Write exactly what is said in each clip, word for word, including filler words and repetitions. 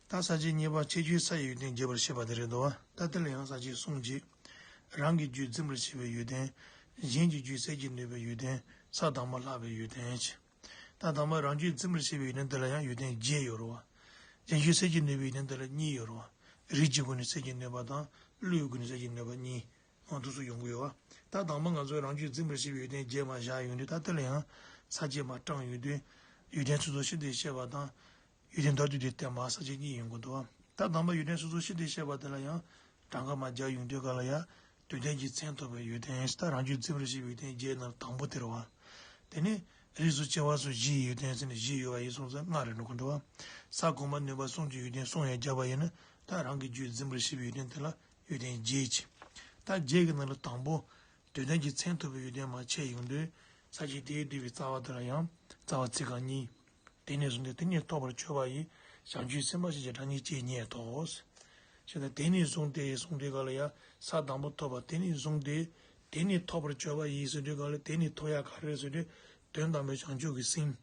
ད་ས་བཅད་གཉིས་པ་ཁྱད་ཆོས་ས་ཡི་ཡོན་ཏན་རྒྱས་པར་བཤད་པ་དེ་རེད་འདུག་བ། ད་དེ་ལ་ཡང་ས་བཅད་གསུམ་གྱིས། རང་གི་རྒྱུད་འཛིན་པར་བྱེད་པའི་ཡོན་ཏན། གཞན་གྱི་རྒྱུད་གསལ་གྱིས་ནོད་པའི་ཡོན་ཏན། ས་དང་པོ་ལྷག་པའི་ཡོན་ཏན་གྱིས། ད་དང་པོ་རང་རྒྱུད་འཛིན་པར་བྱེད་པའི་ཡོན་ཏན་དེ་ལ་ཡང་ཡོན་ཏན་བརྒྱད་ཡོད་རེད་བ། གཞན་རྒྱུད་གསལ་གྱིས་ནོད་པའི་ཡོན་ཏན་དེ་ལ་གཉིས་ཡོད་རེད་བ། རིགས་ཀྱི་སྒོ་ནས་གསལ་གྱིས་ནོད་པ་དང་བློའི་སྒོ་ནས་གསལ་གྱིས་ནོད་པ་གཉིས། འོ་དེ་ཚོ་ཡོང་གི་ཡོད་བ། ད་དང་པོ་ང་ཚོས་རང་རྒྱུད་འཛིན་པར་བྱེད་པའི་ཡོན་ཏན་བརྒྱད་མར་བཞག་ཡོང་དུས། ད་དེ་ལ་ཡང་ས་བཅད་མར་དྲངས་ཡོང་དུས། ཡོན་ཏན་ཚོགས་རྫོགས་ཤིན་ཏུ་བཤད་པ་དང་། ཡོན་ཏན་མདོར་བསྡུས་ཏེ་བསྟན་པ་ས་བཅད་གཉིས་ཡོང་གི་འདུག་བ། ད་དང་པོ་ཡོན་ཏན་ཚོགས་རྫོགས་ཤིན་ཏུ་བཤད་པ་དེ་ལ་ཡང་གྲངས་ཀ་མར་སྦྱར་ཡོང་དུས་ག་ལ་ཡ། དོན་ལྡན་གྱི་མཚན་ཐོབ་པའི་ཡོན་ཏན་ཞེས། ད་རང་རྒྱུད་འཛིན་པར་བྱེད་པའི་ཡོན་ཏན་བརྒྱད་ནང་དང་པོ་དེ་རེད་བ། དེ་ནས་རིགས་སུ་སྐྱེ་བ་སོགས་བཞི་ཡི་ཡོན་ཏན་ཟེར་ནས་བཞི་ཡོད་པ་ཡིན་སོང་ཙང་ལྔ་རེད་འགྲོ་གི་འདུག་བ། ས་གོང་མ་ནོན་པ་གསུམ་གྱི་ཡོན་ཏན་གསུམ་ཡང་སྦྱར་བ་ཡིན་ན། ད་རང་གི་རྒྱུད་འཛིན་པར་བྱེད་པའི་ཡོན་ཏན་དེ་ལ་ཡོན་ཏན་བརྒྱད་ཀྱི། ད་བརྒྱད་ཀྱི་ནང་ལ་དང་པོ། དོན་ལྡན་གྱི་མཚན་ཐོབ་པའི་ཡོན་ཏན་མར་ཕྱེ་ཡོང་དུས། ས་བཅད་དེས་བསྡུས་པའི་རྩ་བ་དེ་ལ་ཡང་རྩ་བ་ཚིག་རྐང་གཉིས། དེ་ནས་བཟུང་སྟེ་དེ་ཉིད་ཐོབ་པར་གྱུར་པ་ཡི། བྱང་ཆུབ་སེམས་དཔའ་ཞེས་བྱའི་སྒྲ་སྙན་གྱིས་བསྙད་དོ། ཞེས་ན། དེ་ནས་བཟུང་སྟེ་གསུངས་དུས་ག་ལ་ཡ། ས་དང་པོ་ཐོབ་པ་དེ་ནས་བཟུང་སྟེ། དེ་ནས་ཐོབ་པར་གྱུར་པ་ཡི་ཟེར་དུས་ག་ལ། དེ་ནས་ཐོབ་ཡ་ག་རེ་ཟེར་དུས། དོན་དམ་པའི་བྱང་ཆུབ་ཀྱི་སེམས་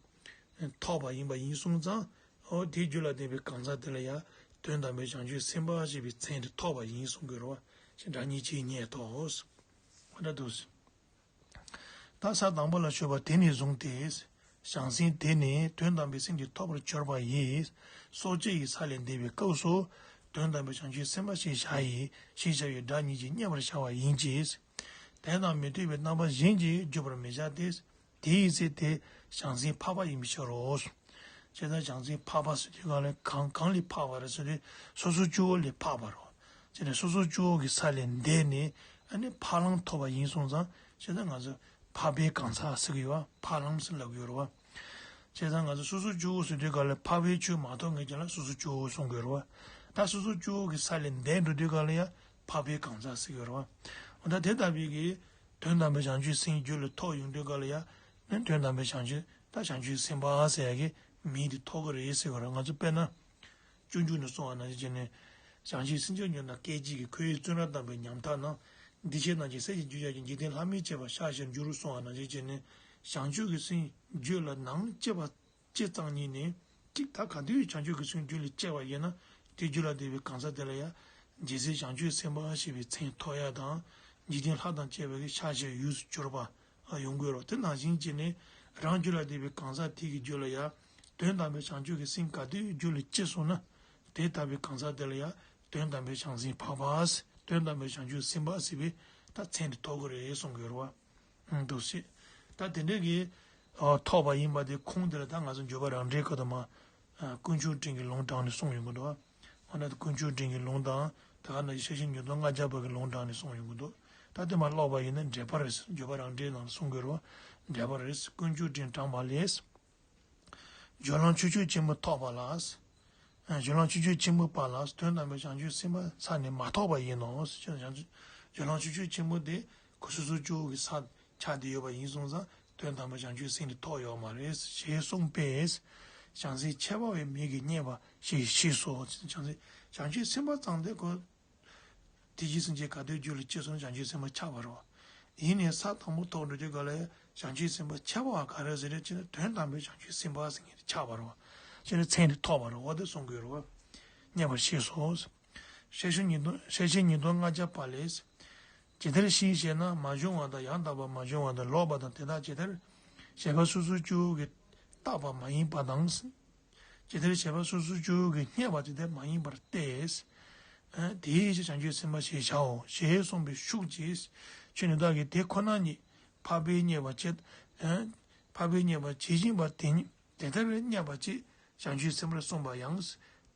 ཐོབ་པ་ཡིན་པ་ཡིན་སོང་ཙང་། འོ་དེའི་རྒྱུད་ལ་ལྡན་པའི་གང་ཟག་དེ་ལ་ཡ། དོན་དམ་པའི་བྱང་ཆུབ་སེམས་དཔའ་ཞེས་པའི་མཚན་དེ་ཐོབ་པ་ཡིན་གསུང་གི་རེད་བ། ཞེས་སྒྲ་སྙན་གྱིས་བསྙད་དོ། འོ་ད་འདུག་སེ། ད་ས་དང་པོ་ལ་ཞུགས་པ་དེ་ནས་བཟུང་སྟེ། བྱང་སེམས་དེ་ནི་དོན་དམ་པའི་སེམས་ཀྱིས་ཐོབ་པར་གྱུར་པ་ཡིས། སོ་སྐྱེ་ཡི་ས་ལས་འདས་པའི་སྐབས་སུ། དོན་དམ་པའི་བྱང་ཆུབ་སེམས་དཔའ་ཞེས་བྱ་ཡི། ཞེས་བྱ་བའི་སྒྲ་སྙན་གྱིས་བསྙད་པར་བྱ་བ་ཡིན་གྱི། དེ་དང་མི་མཐུན་པའི་རྣམ་པ་གཞན་གྱིས་བརྗོད་པར་མི་བྱ་སྟེ། དེའི་ཚེ་དེ་བྱང་སེམས་འཕགས་པ་ཡིན་པའི་ཕྱིར་རོ། ཇི་ལྟར་བྱང་སེམས་འཕགས་པ་ཟེར་དུས་གང་ལས་གང་གང་ལས་འཕགས་པ་རེད་ཟེར་དུས། སོ་སོ་སྐྱེ་བོ་ལས་འཕགས་པ་རེད། ཇི་ནས་སོ་སོ་སྐྱེ་བོ་གི་ས་ལས་འདས་ནས། ཨ་ནི་འཕགས་ལམ་ཐོབ་པ་ཡིན་སོང་ཙང་། ཇི་ལྟར་ང་ཚོ་འཕགས་པའི་གང་ཟག་ཟེར་གི་ཡོད་བ། འཕགས་ལམ་ཟེར་ལབ་ཀྱི་ཡོད་རེད་བ། བྱས་ཙང་ང་ཚོ་སོ་སོ་སྐྱེ་བོ་ཟེར་དུས་ག་ལ་འཕགས་པའི་ཆོས་མ་ཐོབ་མཁན་ཅིག་ལ་སོ་སོ་སྐྱེ་བོ་གསུང་གི་ཡོད་རེད་བ། ད་སོ་སོ་སྐྱེ་བོ་གི་ས་ལས་འདས་འགྲོ་དུས་ག་ལ་ཡ་འཕགས་པའི་གང་ཟག་ཟེར་གི་ཡོད་རེད་བ། འོ་ད་དེ་ལྟ་བུའི་གི་དོན་དམ་པའི་བྱང་ཆུབ་སེམས་རྒྱུད་ལ་ཐོབ་ཡོང་དུས་ག་ལ་ཡ། ནི་དོན་དམ་པའི་བྱང་ཆུབ། ད་བྱང་ཆུབ་སེམས་དཔའ་ཟེར་ཡ་གི་མིང་དེ་ཐོབ་གི་རེད་ཟེར་གི་རེད། ང་ཚོ་དཔེར་ན། སྤྱོད་འཇུག་ནས་གསུངས་པ་ནང་བཞིན་བྱས་ནས། བྱང་ཆུབ་སེམས་མཆོག་ཉིད་དང་སྐད་ཅིག་གིས། ཁོ་བོའི་བཙོན་རར་བཏབ་པའི་ཉམ་ཐག་རྣམས། འདི་ཕྱིར་ནམ་མཁའི་ས་གཞིར་འགྱུར་བྱ་ཞིང་། འཇིག་རྟེན་ལྷ་མིར་བཅས་པ་ཤར་ཕྱིར་འགྱུར་གསུངས་པ་ནང་བཞིན་བྱས་ནས། བྱང་ཆུབ་ཀྱི་སེམས་རྒྱུད་ལ་ནམ་སྐྱེས་པ་སྐྱེས་ཙམ་ཉིད་ནས། གཅིག་ད་ག་དུས་བྱང་ཆུབ་ཀྱི་སེམས་རྒྱུད་ལ་སྐྱེས་པ་ཡིན་ན། དེ་རྒྱུད་ལ་ལྡན་པའི་གང་ཟག་དེ་ལ་ཡང་། རྗེ་བཙུན་བྱང་ཆུབ་སེམས་དཔའ་ཞེས་པའི་མཚན་ཐོབ་ཡ་དང་། འཇིག་རྟེན་ལྷ་དང་བཅས་པའི་ཤར་ཕྱིར་ཡུལ་དུ་གྱུར་པ་ཡོང་གི་ཡོད་རེད། དེ་ནང་བཞིན་བྱས་ནས་རང་རྒྱུད་ལ་ལྡན་པའི་གང་ཟག་དེ་གི་རྒྱུད་ལ་ཡང་། དོན་དམ་པའི་བྱང་ཆུབ་ཀྱི་སེམས་ག་དུས་རྒྱུད་ལ་སྐྱེས་སོང་ན། དེ་ལྟ་བུའི་གང་ཟག་དེ་ལ་ཡང་། དོན་དམ་པའི་བྱང་སེམས་འཕགས་པ། དོན་དམ་པའི་བྱང་ཆུབ་སེམས་དཔའ་ཟེར་བའི་ད་མཚན་དེ་ཐོབ་གི་རེད་གསུང་གི་ཡོད་རེད་བ། འདུག་སེ། ད་དེ་འདྲའི་གི། ཨ། ཐོབ་པ་ཡིན་པ་དེ་ཁུངས་དེ་ལ་ད་ང་ཚོ་འགྱུར་བ་རང་འགྲེལ་སྐབས་དུ་མ། ཨ། དཀོན་མཆོག་སྤྲིན་གྱི་ལུང་དྲངས་ནས་གསུངས་ཡོང་གི་འདུག་འོ་ན་དཀོན་མཆོག་སྤྲིན་གྱི་ལུང་དང་། དེ་ག་ནང་བཞིན་ཤེར་ཕྱིན་ཉིས་སྟོང་ལྔ་བརྒྱ་པ་གི་ལུང་དྲངས་ནས་གསུངས་ཡོང་གི་འདུག་ད་དེ་མ་ཀློག་པ་ཡིན་ན་འགྲེལ་པ་རེད། འགྱུར་བ་རང་འགྲེལ་ནང་གསུང་གི་རེད་བ། འགྲེལ་པ་རེད། དཀོན་མཆོག་སྤྲིན་དྲངས་པ་ལས། སྦྱོར་ལམ་ཆོས་སྤྱོད་ཆེན་པོ་ཐོབ་པ་ལ། སྦྱོར་ལམ་ཆོས་སྤྱོད་ཆེན་པོ་པ་ལ་དོན་དམ་པའི་བྱང་ཆུབ་སེམས་དཔའ་ས་ནས་མ་ཐོབ་པ་ཡིན་ནོ། སྦྱོར་ལམ་ཆོས་སྤྱོད་ཆེན་པོ་དེ་ཁོ་སོ་སོ་སྐྱེ་བོ་གི་ས་ཆགས་བསྡད་ཡོད་པ་ཡིན་སོང་ཙང་དོན་དམ་པའི་བྱང་ཆུབ་སེམས་དེ་ཐོབ་ཡོད་མ་རེད་ཞེས་གསུངས་པས། བྱང་སེམས་ཁྱད་པར་བའི་མིང་གིས་བསྙད་པ་ཞེས་ཤེས་སོ། བྱང་སེམས་བྱང་ཆུབ་སེམས་དཔའ་ཙམ་དེ་ཁོ། དེ་བཞིན་གཤེགས་པ་ག་དུས་རྒྱུད་ལ་སྐྱེས་སོང་ན་བྱང་ཆུབ་སེམས་དཔའ་ཆགས་པ་རེད། ཡིན་ནའི་ས་དང་པོ་ཐོབ་འགྲོ་དུས་ག་ལ་ཡང་བྱང་ཆུབ་སེམས་དཔའ་ཁྱད་པར་བ་ག་རེ་ཟེར་རེད་ཅེ་ན། དོན་དམ་པའི་བྱང་ཆུབ་སེམས་དཔའ་ཟེར་མཁན་དེ་ཆགས་པ་རེད། ཅེ་ན་མཚན་དེ་ཐོབ་པ་རེད། འོ་དེ་གསུང་གི་ཡོད་རེད། བསྙད་པར་ཤེས་སོ། ཤེར་ཕྱིན་ཉིས་སྟོང་ཤེར་ཕྱིན་ཉིས་སྟོང་ལྔ་བརྒྱ་པ་ལས། ཇི་ལྟར་ཤེས་ཞེ་ན། མ་བྱུང་བ་དང་། ཡང་དག་པར་མ་བྱུང་བ་དང་། ལོག་པ་དང་། དེ་དག་ཇི་ལྟར་བྱས་པ་སོ་སོ་སྐྱེ་བོ་གིས་བརྟགས་པ་མ་ཡིན་པ་དང་། ཇི་ལྟར་བྱས་པ་སོ་སོ་སྐྱེ་བོ་གིས་བསྙད་པ་དེ་ལྟར་མ་ཡིན་པར་ཏེ། དེའི་ཕྱིར་བྱང་ཆུབ་སེམས་དཔའ་ཞེས་བྱའོ་ཞེས་གསུངས་པའི་ཤུགས་ཀྱིས། ཆོས་ནི་བདག་གིས་དེ་ཁོ་ན་ཉིད་འཕགས་པས་བསྙད་པ་ཇི། འཕགས་པས་བསྙད་པ་ཇི་བཞིན་པ་དེ་ཉིད་དེ་ལྟར་བསྙད་པ་ཅེས་བྱང་ཆུབ་སེམས་དཔར་གསུངས་པ་ཡང་།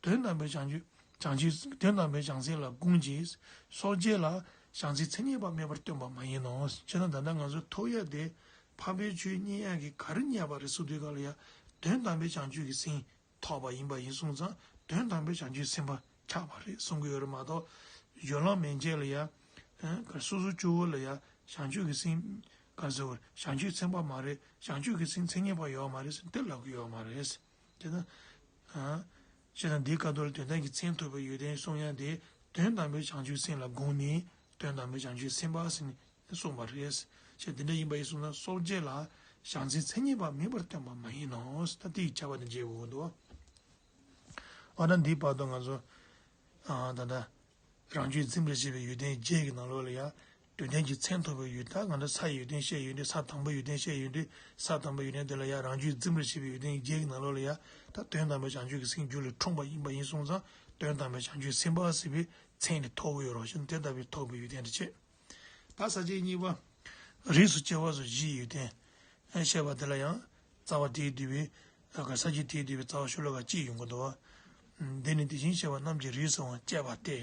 དོན་དམ་པའི་བྱང་ཆུབ་བྱང་ཆུབ་དོན་དམ་པའི་བྱང་སེམས་ལ་དགོངས་ཀྱིས། སོ་སྐྱེ་ལ་བྱང་སེམས་མཚན་ཉིད་པ་མེད་པར་སྟོན་པ་མ་ཡིན་ནོ། ཅེ་ན་ད་ལྟ་ང་ཚོ་ཐོབ་ཡ་དེ་འཕགས་པའི་ཆོས་བསྙད་ཡ་གི་ག་རེ་བསྙད་པ་རེད་ཟེར་དུས་ག་ལ་ཡ། དོན་དམ་པའི་བྱང་ཆུབ་ཀྱི་སེམས་ཐོབ་པ་ཡིན་པ་ཡིན་སོང་ཙང་དོན་དམ་པའི་བྱང་ཆུབ་སེམས་དཔའ་ཆགས་པ་རེད་གསུང་གི་ཡོད་རེད་མ་གཏོགས། སྦྱོར་ལམ་མན་ཆད་ལ་ཡ། ཨ། སོ་སོ་སྐྱེ་བོ་ལ་ཡ་བྱང་ཆུབ་ཀྱི་སེམས་ག་ཟེར་བ་བྱང་ཆུབ་སེམས་དཔའ་མ་རེད། བྱང་ཆུབ་ཀྱི་སེམས་མཚན་ཉིད་པ་ཡོད་མ་རེད་ཟེར་དེ་ལབ་ཀྱི་ཡོད་མ་རེད། དེ་ན། ཨ། ཅེ་ན་འདིའི་སྐབས་དུ་ལ་དོན་དམ་གྱི་མཚན་ཐོབ་པའི་ཡོན་ཏན་གསུང་ཡ་དེ་དོན་དམ་པའི་བྱང་ཆུབ་སེམས་ལ་དགོངས་ནས་དོན་དམ་པའི་བྱང་ཆུབ་སེམས་དཔའ་ཟེར་ནས་གསུངས་པ་རེད། ཅེ་འདི་འདྲ་ཡིན་པ་ཡིན་སོང་ན་སོ་སྐྱེ་ལ་བྱང་སེམས་མཚན་ཉིད་པ་མེད་པར་སྟོན་པ་མ་ཡིན་ནོ། ད་དེ་ཡི་ཁྱབ་པ་དེ་འབྱེད་དགོས་འདུག་འོ་ན་འདིའི་བར་དུ་ང་ཚོ་ཨ་ད་ལྟ་རང་རྒྱུད་འཛིན་པར་བྱེད་པའི་ཡོན་ཏན་བརྒྱད་ཀྱི་ནང་ལོགས་ལ་ཡང་དོན་ལྡན་གྱི་མཚན་ཐོབ་པའི་ཡུལ། ད་ང་ཚོ་ས་ཡི་ཡོན་ཏན་བཤད་ཡོང་དུས། ས་དང་པོའི་ཡོན་ཏན་བཤད་ཡོང་དུས། ས་དང་པོའི་ཡོན་ཏན་དེ་ལ་ཡང་རང་རྒྱུད་འཛིན་པར་བྱེད་པའི་ཡོན་ཏན་བརྒྱད་ཀྱི་ནང་ལོགས་ལ་ཡང་ད་དོན་དམ་པའི་བྱང་ཆུབ་ཀྱི་སེམས་རྒྱུད་ལ་འཁྲུངས་པ་ཡིན་པ་ཡིན་སོང་ཙང་། དོན་དམ་པའི་བྱང་ཆུབ་སེམས་དཔའ་ཟེར་བའི་མཚན་ནི་ཐོབ་ཀྱི་ཡོད་རེད་ཞེ་ན། དེ་ལྟ་བུའི་ཐོབ་པའི་ཡོན་ཏན་དེ་བྱས། ད་ས་བཅད་གཉིས་པ། རིགས་སུ་སྐྱེ་བ་སོགས་བཞིའི་ཡོན་ཏན་བཤད་པ་དེ་ལ་ཡང་རྩ་བ་དེས་བསྡུས་པའི། ས་བཅད་དེས་བསྡུས་པའི་རྩ་བ་ཤོ་ལོ་ཀ་གཅིག་ཡོང་གི་འདུག། འདི་ནི་དེ་བཞིན་གཤེགས་པ་རྣམས་ཀྱི་རིགས་སུའང་བཅད་པ་སྟེ།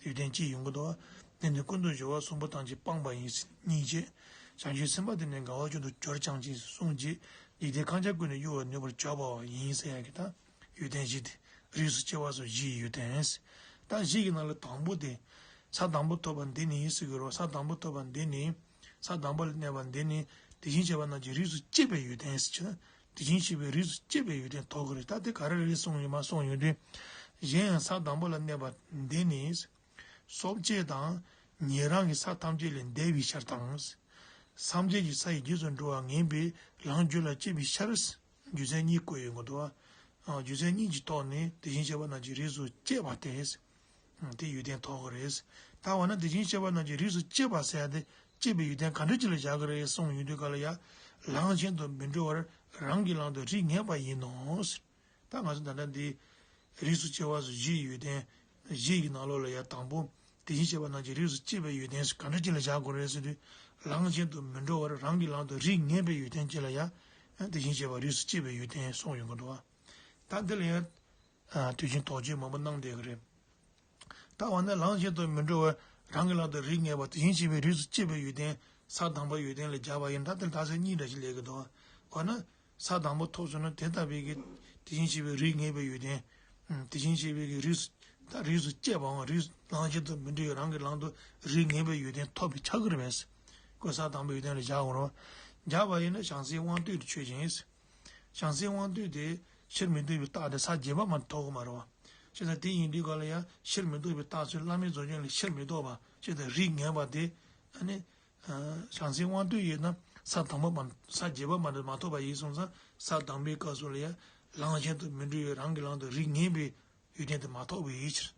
ཡོན་ཏན་གཅིག་ཡོང་གི་འདུག། འདི་ནི་ཀུན་ཏུ་སྦྱོར་བ་གསུམ་པོ་ཐམས་ཅད་སྤངས་པ་ཡིན། གཉིས་བྱས། བྱང་ཆུབ་སེམས་དཔའ་དེ་ནི་དགའ་བ་ཀུན་ཏུ་སྦྱོར་བ་ཅན་གྱི་གསུང་གཅིག། འཇིག་རྟེན་ཁམས་ཀྱང་ཀུན་ནས་གཡོ་བར་ནུས་པར་གྱུར་པའོ་ཡིན་ཟེར་ཡ་གི་ད། ཡོན་ཏན་བཞི་སྟེ། རིགས་སུ་སྐྱེ་བ་སོགས་བཞིའི་ཡོན་ཏན། ད་བཞི་གི་ནང་ལ་དང་པོ་དེ། ས་དང་པོ་ཐོབ་པ་འདི་ནི་ཟེར་གྱི་རེད། ས་དང་པོ་ཐོབ་པ་འདི་ནི། ས་དང་པོ་ལ་གནས་པ་འདི་ནི། དེ་བཞིན་གཤེགས་པ་རྣམས་ཀྱི་རིགས་སུ་སྐྱེས་པའི་ཡོན་ཏན་ཟེར་གྱི་ན། དེ་བཞིན་གཤེགས་པའི་རིགས་སུ་སྐྱེས་པའི་ཡོན་ཏན་ཐོབ་ཀྱི་རེད། ད་དེ་ག་རེ་རེད་གསུངས་ཡོད་མ་གསུངས་ཡོང་དུས། གཞན་ཡང་ས་དང་པོ་ལ་གནས་པ་འདི་ནི། སྲོག་བཅད་དང་། ཉན་རང་གི་ས་ཐམས་ཅད་ལས་འདས་པའི་ཕྱིར་དང་། སངས་རྒྱས་ཀྱི་ས་ཡི་རྗེས་སུ་འགྲོ་བ་ངེས་པའི་ལམ་རྒྱུད་ལ་སྐྱེས་པའི་ཕྱིར། རྒྱུ་མཚན་གཉིས་བཀོད་ཡོང་གི་འདུག་བ། རྒྱུ་མཚན་གཉིས་ཀྱི་ཐོག་ནས་དེ་བཞིན་གཤེགས་པ་རྣམས་ཀྱི་རིགས་སུ་སྐྱེས་པ་སྟེ། དེ་ཡོན་ཏན་ཐོབ་ཀྱི་རེད། ད་འོ་ན་དེ་བཞིན་གཤེགས་པ་རྣམས་ཀྱི་རིགས་སུ་སྐྱེས་པ་ཟེར་ཡ་དེ་སྐྱེས་པའི་ཡོན་ཏན་ག་འདྲ་ཅིག་ལ་བཞག་གི་རེད་གསུངས་ཡོང་དུས་ག་ལ་ཡ། ལམ་གཞན་དུ་མི་འགྲོ་བར་རང་གི་ལམ་དུ་རིགས་ངེས་པ་ཡིན་ནོ། ད་ང་ཚོ་ད་ལྟ་འདི་རིགས་སུ་སྐྱེ་བ་སོགས་བཞིའི་ཡོན་ཏན་བཞི་ཡི་ནང་ལོགས་ལ་ཡ་དང་པོ། དེ་བཞིན་གཤེགས་པ་རྣམས་ཀྱི་རིགས་སུ་སྐྱེས་པའི་ཡོན་ཏན་ག་འདྲ་ཅིག་ལ་བཞག་དགོས་རེད་ཟེར་དུས། ལམ་གཞན་དུ་མི་འགྲོ་བར་རང་གི་ལམ་དུ་རིགས་ངེས་པའི་ཡོན་ཏན་ཅིག་ལ་ཡ། དེ་བཞིན་གཤེགས་པ་རིགས་སུ་སྐྱེས་པའི་ཡོན་ཏན་གསུངས་ཡོང་གི་འདུག་བ། ད་འདི་ལ་ཡ། དུས་ཆེན་དོགས་གཅོད་མང་པོ་གནང་བསྡད་ཀྱི་རེད། ད་འོ་ན་ལམ་གཞན་དུ་མི་འགྲོ་བར་རང་གི་ལམ་དུ་རིགས་ངེས་པ་དེ་བཞིན་གཤེགས་པའི་རིགས་སུ་སྐྱེས་པའི་ཡོན་ཏན། ས་དང་པོའི་ཡོན་ཏན་ལ་སྦྱར་བ་ཡིན་ན། ད་དེ་ལ་རྟགས་གསལ་གཉིས་འདྲ་ཞིག་སླེབས་ཀྱི་འདུག་འོ་ན། ས་དང་པོ་ཐོབ་སོང་ན་དེ་ལྟ་བུའི་གི་དེ་བཞིན་གཤེགས་པའི་རིགས་ངེས་པའི་ཡོན་ཏན། དེ་བཞིན་གཤེགས་པའི་གི་རིགས་སུ། ད་རིགས་སུ་སྐྱེས་པའང་རིགས་ལམ་གཞན་དུ་མི་འགྲོ་བའི་རང་གི་ལམ་དུ་རིགས་ངེས་པའི་ཡོན་ཏན་ཐོབ་པའི་ཆགས་ཀྱི་རེད་པས། ཁོ་ས་དང་པོའི་ཡོན་ཏན་ལ་སྦྱར་དགོས་རེད། སྦྱར་བ་ཡིན་ན་བྱང་སེམས་དབང་རྟུལ་དུ་ཆོས་ཅན། བྱང་སེམས་དབང་རྟུལ་དེ་ཕྱིར་མི་ལྡོག་པའི་རྟགས་དེ་ས་བརྒྱད་པ་མ་ཐོབ་ཀྱི་མ་རེད་བ། ཅེས་དང་དེ་ཡིན་དུས་ག་ལ་ཡང་ཕྱིར་མི་ལྡོག་པའི་རྟགས་ཚུལ་བླ་མེད་རྫོགས་བྱང་ལས་ཕྱིར་མི་ལྡོག་པ་ཅེས་དང་རིགས་ངེས་པ་དེ། ཨ་ནི། བྱང་སེམས་དབང་རྟུལ་ཡོད་ན་ས་དང་པོ་མ་ས་བརྒྱད་པ་མ་མ་ཐོབ་པ་ཡིན་སོང་ཙང་ས་དང་པོའི་སྐབས་སུ་ལ་ཡང་ལམ་གཞན་དུ་མི་འགྲོ་བའི་རང་གི་ལམ་དུ་རིགས་ངེས་པའི་ཡོན་ཏན་དེ་མ་ཐོབ་པའི་ཕྱིར།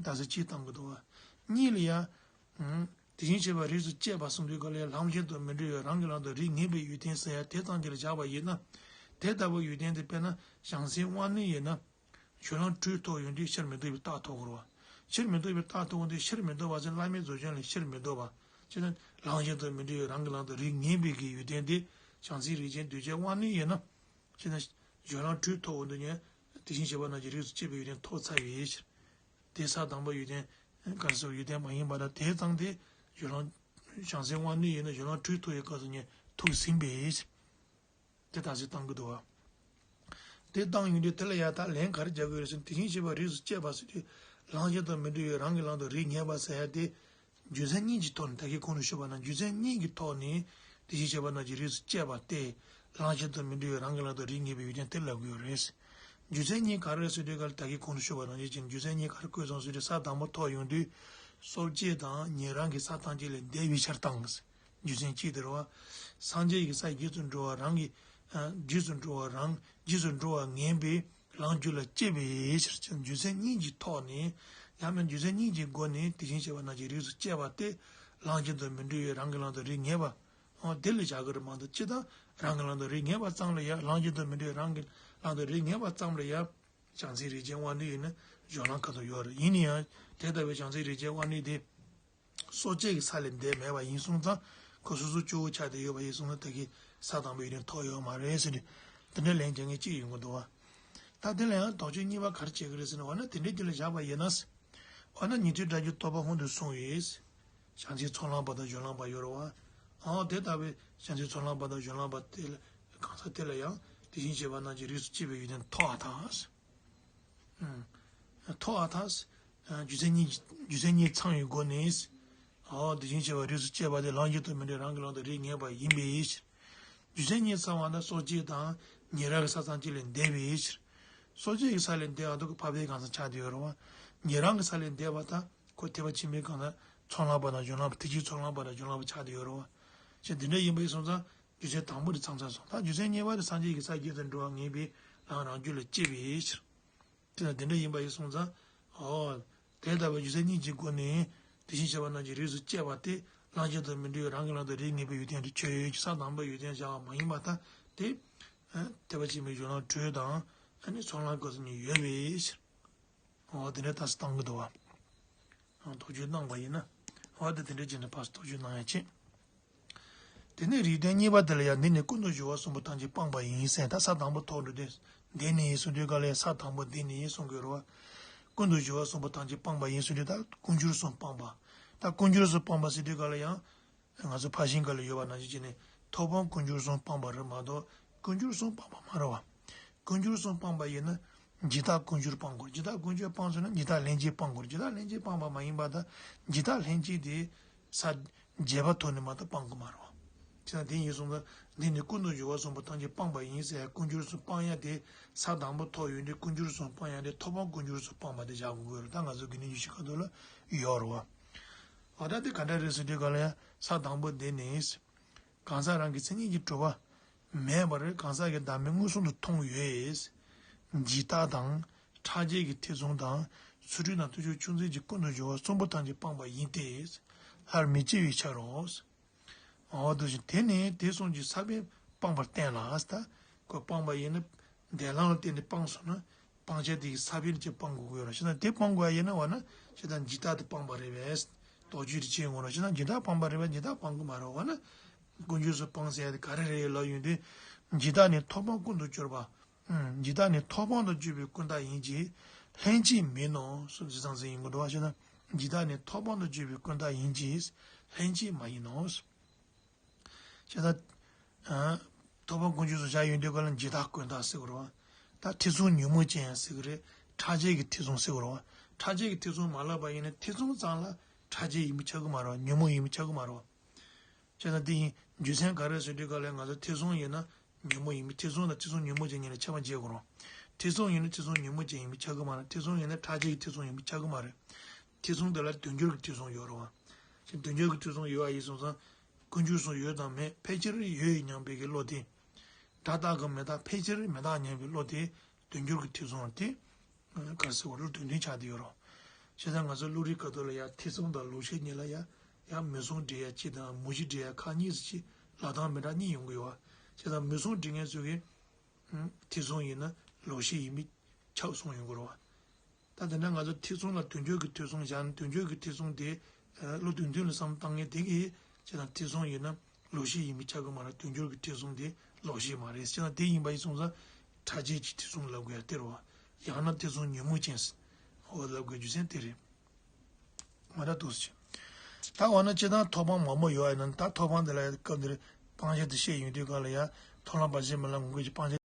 རྟགས་གསལ་གཅིག་བཏང་གི་འདུག་བ། གཉིས་ལ་ཡང་། དེ་བཞིན་གཤེགས་པ་རིགས་སུ་སྐྱེས་པ་གསུངས་དུས་ག་ལ་ཡང་ལམ་གཞན་དུ་མི་འགྲོ་བའི་རང་གི་ལམ་དུ་རིགས་ངེས་པའི་ཡོན་ཏན་ཟེར་ཡ་དེ་ཙམ་གྱིས་ལ་བཞག་པ་ཡིན་ན། དེ་ལྟ་བུའི་ཡོན་ཏན་དེ་དཔེར་ན་བྱང་སེམས་དབང་རྣོན་ཡིན་ན། སྦྱོར་ལམ་དྲུག་ཐོབ་ཡོང་དུས་ཕྱིར་མི་ལྡོག་པའི་རྟགས་ཐོབ་དགོས་རེད་བ། ཕྱིར་མི་ལྡོག་པའི་རྟགས་ཐོབ་ཡོང་དུས་ཕྱིར་མི་ལྡོག་པ་ཟེར་བླ་མེད་རྫོགས་བྱང་ལས་ཕྱིར་མི་ལྡོག་པ། ཅེས་ན་ལམ་གཞན་དུ་མི་འགྲོ་བའི་རང་གི་ལམ་དུ་རིགས་ངེས་པའི་གི་ཡོན་ཏན་དེ་བྱང་སེམས་རིགས་ཅན་གདུལ་བྱ་དབང་རྣོན་ཡིན་ན། ཅེས་ན་སྦྱོར་ལམ་དྲུག་ཐོབ་འོང་དུས་ནས་དེ་བཞིན་གཤེགས་པ་རྣམས་ཀྱི་རིགས་སུ་སྐྱེས་པའི་ཡོན་ཏན་ཐོབ་ཚར་བའི་ཕྱིར། དེ་ས་དང་པོ་ཡོན་ཏན་ག་རེ་ཟེར་ཡོན་ཏན་མ་ཡིན་པ་དང་དེ་ཙམ་དེ་སྦྱོར་ལམ་བྱང་སེམས་དབང་རྣོན་ཡིན་ན་སྦྱོར་ལམ་དྲུག་ཐོབ་པའི་སྐབས་སུ་ནས་ཐུགས་ཟིན་པའི་ཕྱིར། དེ་རྟགས་གསལ་བཏང་གི་འདུག་བ། དེ་བཏང་ཡོང་དུས་དེ་ལ་ཡང་ད་ལན་ག་རེ་རྒྱག་དགོས་རེད་ཟེར་ན། དེ་བཞིན་གཤེགས་པ་རིགས་སུ་སྐྱེས་པ་ཟེར་དུས་ལམ་གཞན་དུ་མི་འགྲོ་བའི་རང་གི་ལམ་དུ་རིགས་ངེས་པ་ཟེར་ཡ་དེ། རྒྱུ་མཚན་གཉིས་ཀྱི་ཐོག་ནས། ད་གིན་གོང་དུ་ཞུས་པ་ནང་རྒྱུ་མཚན་གཉིས་ཀྱི་ཐོག་ནས་དེ་བཞིན་གཤེགས་པ་རྣམས་ཀྱི་རིགས་སུ་སྐྱེས་པ་སྟེ། ལམ་གཞན་དུ་མི་འགྲོ་བའི་རང་གི་ལམ་དུ་རིགས་ངེས་པའི་ཡོན་ཏན་དེ་ལབ་དགོས་རེད། རྒྱུ་མཚན་གཉིས་ག་རེ་རེད་ཟེར་དུས་ག་ལ་ད་གིན་གོང་དུ་ཞུས་པ་ནང་བཞིན་གྱི་རྒྱུ་མཚན་གཉིས་ག་རེ་བཀོད་སོང་ཟེར་དུས་ས་དང་པོ་ཐོབ་ཡོང་དུས་སྲོག་བཅད་དང་ཉན་རང་གི་ས་ཐམས་ཅད་ལས་འདས་པའི་ཕྱིར་དང་། རྒྱུ་མཚན་གཅིག་དེ་རེད་བ། སངས་རྒྱས་ཀྱི་ས་རྗེས་སུ་འགྲོ་བ་རང་གི། ཨ། རྗེས་སུ་འགྲོ་བ་རང་། རྗེས་སུ་འགྲོ་བ་ངེས་པའི་ལམ་རྒྱུད་ལ་སྐྱེས་པའི་ཕྱིར། རྒྱུ་མཚན་གཉིས་ཀྱི་ཐོག་ནས། ཡང་མིན་རྒྱུ་མཚན་གཉིས་ཀྱི་སྒོ་ནས་དེ་བཞིན་གཤེགས་པ་རྣམས་ཀྱི་རིགས་སུ་སྐྱེས་པ་སྟེ། ལམ་གཞན་དུ་མི་འགྲོ་བའི་རང་གི་ལམ་དུ་རིགས་ངེས་པ། འོ་དེ་ལ་བཞག་གི་རེད་མ་གཏོགས། སྤྱིར་བཏང་རང་གི་ལམ་དུ་རིགས་ངེས་པ་ཙམ་ལ་ཡ། ལམ་གཞན་དུ་མི་འགྲོ་བའི་རང་གི་ལམ་དུ་རིགས་ངེས་པ་ཙམ་ལ་ཡ། བྱང་སེམས་རིགས་ཅན་དབང་རྣོན་ཡིན་ན་སྦྱོར་ལམ་ཁ་ཐུག་ཡོད་རེད། ཡིན་ན་ཡང་དེ་ལྟ་བུའི་བྱང་སེམས་རིགས་ཅན་དབང་རྣོན་དེ། སྲོག་བཅད་ཀྱི་ས་ལས་འདས་མེད་པ་ཡིན་སོང་ཙང་། ཁོ་སོ་སོ་སྐྱོ་བོ་ཆགས་བསྡད་ཡོད་པ་ཡིན་སོང་ཙང་། ད་གིན་ས་དང་པོའི་ཡོན་ཏན་ཐོབ་ཡོད་མ་རེད་ཟེར་ནས་དེ་འདྲའི་ལན་རྒྱག་མཁན་གཅིག་ཡོང་གི་འདུག་བ། ད་དེ་ལ་ཡང་དོགས་གཅོད་གཉིས་པ་ག་རེ་བྱེད་ཀྱི་རེད་ཟེར་ན། འོ་ན་དེ་འདྲའི་རྒྱུ་ལ་བཞག་པ་ཡིན་ན། འོ་ན་ཉན་ཐོས་སྒྲ་སྒྱུར་སྟོན་པ་སྔོན་དུ་སོང་བས། བྱང་སེམས་ཚོགས་ལམ་པ་དང་སྦྱོར་ལམ་པ་ཡོད་རེད་བ། འོ་དེ་ལྟ་བུའི་བྱང་སེམས་ཚོགས་ལམ་པ་དང་སྦྱོར་ལམ་པ་དེ་ལ་གང་ཟག་དེ་ལ་ཡང་དེ་བཞིན་གཤེགས་པ་རྣམས་ཀྱི་རིགས་སུ་སྐྱེས་པའི་ཡོན་ཏན་ཐོབ་པ་དང་། ཐོབ་པ་དང་། རྒྱུ་མཚན་གཉིས། རྒྱུ་མཚན་གཉིས་ཚང་བའི་སྒོ་ནས། འོ་དེ་བཞིན་གཤེགས་པ་རིགས་སུ་སྐྱེས་པ་དེ་ལམ་གཞན་དུ་མི་འགྲོ་རང་གི་ལམ་དུ་རིགས་ངེས་པ་ཡིན་པའི་ཕྱིར། རྒྱུ་མཚན་གཉིས་ཚང་བ་དང་སྲོག་བཅད་དང་ཉན་རང་གི་ས་ཐམས་ཅད་ལས་འདས་པའི་ཕྱིར། སྲོག་བཅད་ཀྱི་ས་ལས་འདས་པ་དེ་ཁོ་འཕགས་པའི་གང་ཟག་ཆགས་བསྡད་ཡོད་རེད་བ། ཉན་རང་གི་ས་ལས་འདས་པ་དང་ཁོ་ཐེག་པ་ཆེན་པོའི་གང་ཟག་ཚོགས་ལམ་པ་དང་སྦྱོར་ལམ་པ། ཐེག་ཆེན་ཚོགས་ལམ་པ་དང་སྦྱོར་ལམ་པ་ཆགས་བསྡད་ཡོད་རེད་བ། ཞེས་དེ་འདྲ་ཡིན་པ་ཡིན་སོང་ཙང་། རྒྱུ་མཚན་དང་པོ་དེ་ཚང་ཚར་སོང་། ད་རྒྱུ་མཚན་གཉིས་པ་དེ་སངས་རྒྱས་ཀྱི་ས་རྗེས་སུ་འགྲོ་བ་ངེས་པའི་ལམ་རང་རྒྱུད་ལ་སྐྱེས་པའི་ཕྱིར། དེ་དང་དེ་འདྲ་ཡིན་པ་ཡིན་སོང་ཙང་། ཨོ། དེ་ལྟ་བུའི་རྒྱུ་མཚན་གཉིས་ཀྱི་སྒོ་ནས་དེ་བཞིན་གཤེགས་པ་རྣམས་ཀྱི་རིགས་སུ་སྐྱེས་པ་དེ་ལམ་གྱི་དོན་མི་འགྲོ་བའི་རང་གི་ལམ་དུ་རིགས་ངེས་པའི་ཡོན་ཏན་དུ་ཆོས་ཡོད་ཀྱི་ས་དང་པོའི་ཡོན་ཏན་བཞག་པ་མ་ཡིན་པར་ཐལ། དེ། ཨ། ཐེག་པ་ཆེན་པོའི་གཞུང་ལམ་དྲོད་དང་། ཨ་ནི་ཚོགས་ལམ་སྐབས་སུ་གཉིས་ཡོད་པའི་ཕྱིར། ཨོ། དེ་འདྲའི་རྟགས་སུ་བཏང་གི་འདུག་བ། ཨ། དོགས་གཅོད་གནང་བ་ཡིན་ན། ཨོ། དེ་དེ་འདྲའི་རྗེས་འདྲ་ཕར་དོགས་གཅོད་གནང་ཡ་ཆེ། དེ་ནས་རིགས་དོན་གཉིས་པ་དེ་ལ་ཡང་འདི་ནི་ཀུན་ཏུ་སྦྱོར་བ་གསུམ་པོ་ཐམས་ཅད་སྤངས་པ་ཡིན་ཟེར། ད་ས་དང་པོ་ཐོག་འགྲོ་དུས་འདི་ནི་ཡིན་གསུངས་དུས་ག་ལ་ཡང་ས་དང་པོ་འདི་ནི་ཡིན་གསུང་དགོས་རེད་བ། ཀུན་ཏུ་སྦྱོར་བ་གསུམ་པོ་ཐམས་ཅད་སྤངས་པ་ཡིན་གསུངས་དུས། ད་ཀུན་སྦྱོར་གསུམ་སྤངས་པ། ད་ཀུན་སྦྱོར་གསུམ་སྤངས་པ་ཟེར་དུས་ག་ལ་ཡང་། ང་ཚོ་ཕར་ཕྱིན་ག་ལ་ཡོད་པ་ནང་བཞིན་བྱས་ནས་ཐོབ་དཔང་ཀུན་སྦྱོར་གསུམ་སྤངས་པ་རེད་མ་གཏོགས་ཀུན་སྦྱོར་གསུམ་སྤངས་པ་མ་རེད་བ། ཀུན་སྦྱོར་གསུམ་སྤངས་པ་ཡིན་ན་འཇིག་ལྟ་ཀུན་སྦྱོར་སྤང་དགོས། འཇིག་ལྟ་ཀུན་སྦྱོར་སྤངས་སོང་ན་འཇིག་ལྟ་ལྷན་སྐྱེས་སྤང་དགོས། འཇིག་ལྟ་ལྷན་སྐྱེས་སྤངས་པ་མ་ཡིན་པ་དང་འཇིག་ལྟ་ལྷན་སྐྱེས་དེ་ས་རྗེས་དཔག་ཐོག་ནས་མ་གཏོགས་སྤང་དགོས་མ་རེད་བ། བྱས་ཙང་དེ་ཡིན་སོང་ཙང་འདི་ནི་ཀུན་ཏུ་སྦྱོར་བ་གསུམ་པོ་ཐམས་ཅད་སྤངས་པ་ཡིན་ཟེར། ཀུན་སྦྱོར་གསུམ་སྤང་ཡ་དེ་ས་དང་པོ་ཐོག་ཡོད་དུས་ཀུན་སྦྱོར་གསུམ་སྤང་ཡ་དེ་ཐོབ་དཔང་ཀུན་སྦྱོར་གསུམ་སྤངས་པ་དེ་བཞག་དགོས་ཀྱི་ཡོད་རེད། ད་ང་ཚོ་དགེ་འདུན་ཆོས་བཤད་ཁ་ཐོག་ལ་ཡོད་རེད་བ། འོ། ད་དེ་ག་འདྲ་རེད་ཟེར་དུས་ག་ལ་ཡང་ས་དང་པོ་འདི་ནི། གང་ཟག་རང་གི་མཚན་ཉིད་ཀྱིས་གྲུབ་པ་མེད་པར་གང་ཟག་གི་བདག་མེད་མངོན་སུམ་དུ་མཐོང་ཡོད། འཇིག་ལྟ་དང་ཕྲ་རྒྱས་ཀྱི་ཐེ་ཚོམ་དང་ཚུལ་ཁྲིམས་དང་ཐེག་མཆོག་ཆུང་འཛིན་གྱི་ཀུན་ཏུ་སྦྱོར་བ་གསུམ་པོ་ཐམས་ཅད་སྤངས་པ་ཡིན་ཏེ། སླར་མི་སྐྱེ་བའི་ཕྱིར་རོ། འོ། དེ་བཞིན་དེ་ནི་དེ་གསུམ་གྱི་ས་བོན་སྤངས་པར་བསྟན་ལ། ད་ཁོ་སྤངས་པ་ཡིན་ན་འདས་ལམ་ལ་བརྟེན་ནས་སྤངས་སོང་ན། སྤང་བྱ་དེ་གི་ས་བོན་ཅིག་སྤང་དགོས་ཀྱི་ཡོད་རེད། བྱས་ཙང་དེ་སྤང་དགོས་ཡ་ཡིན་ན་བ་ན་བྱས་ཙང་འཇིག་ལྟ་དེ་སྤངས་པ་རེད་པས། དོགས་གཅོད་དེ་བྱེད་དགོས་རེད། བྱས་ཙང་འཇིག་ལྟ་སྤངས་པ་རེད་པས། འཇིག་ལྟ་སྤང་གི་མ་རེད་བ་ན། ཀུན་སྦྱོར་གསུམ་སྤངས་ཟེར་ཡ་དེ་ག་རེ་རེད་ལབ་ཡོང་དུས། འཇིག་ལྟ་ནི་ཐོབ་དཔང་ཀུན་ཏུ་སྦྱོར་བ། ཨུམ། འཇིག་ལྟ་ནི་ཐོབ་དཔང་དུ་གྱུར་པའི་ཀུན་བརྟགས་ཡིན་གྱི། ལྷན་སྐྱེས་མིན་ནོ་གསུངས་ཟེར་ཙང་ཟེར་ཡིན་དགོས་འདུག་བ། བྱས་ཙང་འཇིག་ལྟ་ནི་ཐོབ་དཔང་དུ་གྱུར་པའི་ཀུན་བརྟགས་ཡིན་གྱི། ལྷན་སྐྱེས་མ་ཡིན་ནོ། བྱས་ཙང་། ཨ། ཐོབ་དཔང་ཀུན་སྦྱོར་གསུམ་བཞག་ཡོང་དུས་ག་ལ་འཇིག་ལྟ་ཀུན་བརྟགས་ཟེར་གི་རེད་བ། ད་ཐེ་ཚོམ་ཉོན་མོངས་ཅན་ཡང་ཟེར་གི་རེད། ཕྲ་རྒྱས་ཀྱི་ཐེ་ཚོམ་ཟེར་གི་རེད་བ། ཕྲ་རྒྱས་ཀྱི་ཐེ་ཚོམ་མ་ལབ་པ་ཡིན་ན་ཐེ་ཚོམ་ཙམ་ལ་ཕྲ་རྒྱས་ཡིན་པས་ཁྱབ་གི་མ་རེད་བ། ཉོན་མོངས་ཡིན་པས་ཁྱབ་གི་མ་རེད་བ། བྱས་ཙང་དེ་ཡིན་རྒྱུ་མཚན་ག་རེ་ཟེར་དུས་ག་ལ་ང་ཚོ་ཐེ་ཚོམ་ཡིན་ན་ཉོན་མོངས་ཡིན་པས། ཐེ་ཚོམ་དང་ཐེ་ཚོམ་ཉོན་མོངས་ཅན་གཉིས་ལ་ཁྱད་པར་འབྱེད་དགོས་རེད། ཐེ་ཚོམ་ཡིན་ན་ཐེ་ཚོམ་ཉོན་མོངས་ཅན་ཡིན་པས་ཁྱབ་གི་མ་རེད། ཐེ་ཚོམ་ཡིན་ན་ཕྲ་རྒྱས་ཀྱི་ཐེ་ཚོམ་ཡིན་པས་ཁྱབ་གི་མ་རེད། ཐེ་ཚོམ་དེ་ལ་དོན་སྦྱོར་གྱི་ཐེ་ཚོམ་ཡོད་རེད་བ། དོན་སྦྱོར་གྱི་ཐེ་ཚོམ་ཡོད་པ་ཡིན་སོང་ཙང་། ཀུན་སྦྱོར་གསུམ་ཡོད་དང་མེད་ཕལ་ཆེར་ཡོད་སྙམ་པའི་གི་བློ་དེ། སྒྲ་རྟག་གམ་མི་རྟག་ཕལ་ཆེར་མི་རྟག་སྙམ་པའི་བློ་དེ་དོན་སྦྱོར་གྱི་ཐེ་ཚོམ་དེ། ག་རེ་ཟེར་བ་ལ་དོན་མཐུན་ཆགས་བསྡད་ཡོད་རེད། བྱས་ཙང་ང་ཚོ་བློ་རིག་ཀ་ཐོག་ལ་ཡ་ཐེ་ཚོམ་དང་ལོག་ཤེས་གཉིས་ལ་ཡ། ཡ་མུ་གསུམ་འགྲེལ་ཡ་གཅིག་དང་མུ་བཞི་འགྲེལ་ཡ་ཁག་གཉིས་སུ་གཅིག་ལབ་སྟངས་མི་འདྲ་གཉིས་ཡོང་གི་ཡོད་བ། བྱས་ཙང་མུ་གསུམ་འགྲེལ་མཁན་ཚོས་གི། ཐེ་ཚོམ་ཡིན་ན་ལོག་ཤེས་ཡིན་མིན་ཆགས་སོང་ཡོང་གི་རེད་བ། ད་དེ་འདྲ་ང་ཚོ་ཐེ་ཚོམ་ལ་དོན་སྦྱོར་གྱི་ཐེ་ཚོམ་བཞག་ན་དོན་སྦྱོར་གྱི་ཐེ་ཚོམ་དེ་བློ་དོན་མཐུན་ལ་བསམ་བཏང་མཁན་དེ་གིས་བྱས་ཙང་ཐེ་ཚོམ་ཡིན་ན་ལོག་ཤེས་ཡིན་མིན་ཆགས་གི་མ་རེད། དོན་སྦྱོར་གྱི་ཐེ་ཚོམ་དེ་ལོག་ཤེས་མ་རེད། བྱས་ཙང་དེ་ཡིན་པ་ཡིན་སོང་ཙང་ཕྲ་རྒྱས་ཀྱི་ཐེ་ཚོམ་ལབ་དགོས་ཡ་དེ་རེད་བ། ཡང་ན་ཐེ་ཚོམ་ཉོན་མོངས་ཅན་ཟེར། འོ་ལབ་དགོས་རྒྱུ་མཚན་དེ་རེད། ང་འདྲ་འདུག་ཟེར། ད་འོ་ན་སྤྱིར་བཏང་ཐོབ་དཔང་མང་པོ་ཡོད་ཡིན་ན་ད་ཐོབ་དཔང་དེ་ལ་སྐབས་འདིར་སྤང་བྱ་དེ་བཤད་ཡོང་དུས་ག་ལ་ཡ་ཐོབ་ལམ་བར་ཆད་མེད་ལམ་ངོ་སྐལ་གྱི་སྤང་བྱ།